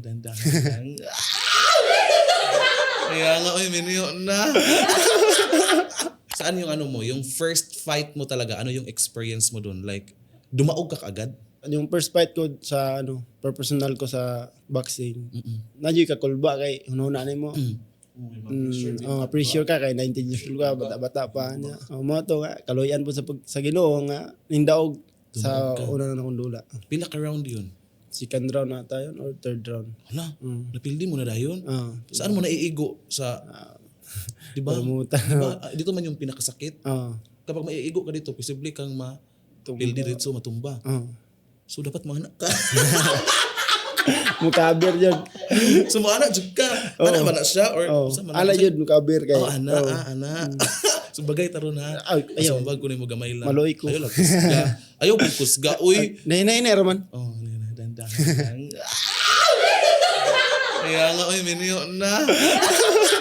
Dandahan lang. Kaya nga, oy, minyo na. Saan yung ano mo, yung first fight mo talaga, ano yung experience mo dun? Like, dumaog ka kaagad? Yung first fight ko sa ano, personal ko sa boxing. Nadyo'y kakulba kay hunahuna nimo. Oh, pressure ka kay 19 years old ka, bata-bata pa niya. Oh, mao to nga kaluyan po sa Ginoo nga nindaog sa una na akong dula. Pila ka round yun? Second round na tayo or third round. Hala, napildi mo na dayon? Ah, Saan mo naiigo sa, di ba? Promoter. Di ba? Ah, dito man yung pinakasakit. Kapag maiigo ka dito, posible kang ma pildi dito, matumba. So dapat maana ka. Mukaber jud. So maana jud ka. Ana ba na siya or Oh. sa man na Ala siya? jud mukaber kay. Oh, ana, ah, ana. So bagay taron ha. Ay, ayaw. Ayaw. Bag ko nimo gamay lang. Maluoy ko. Ayaw lang kusga. Ayaw kong kusga, uy. Nay nay nay raman. Oh, na dandahan lang. Kaya nga, uy, minyo na.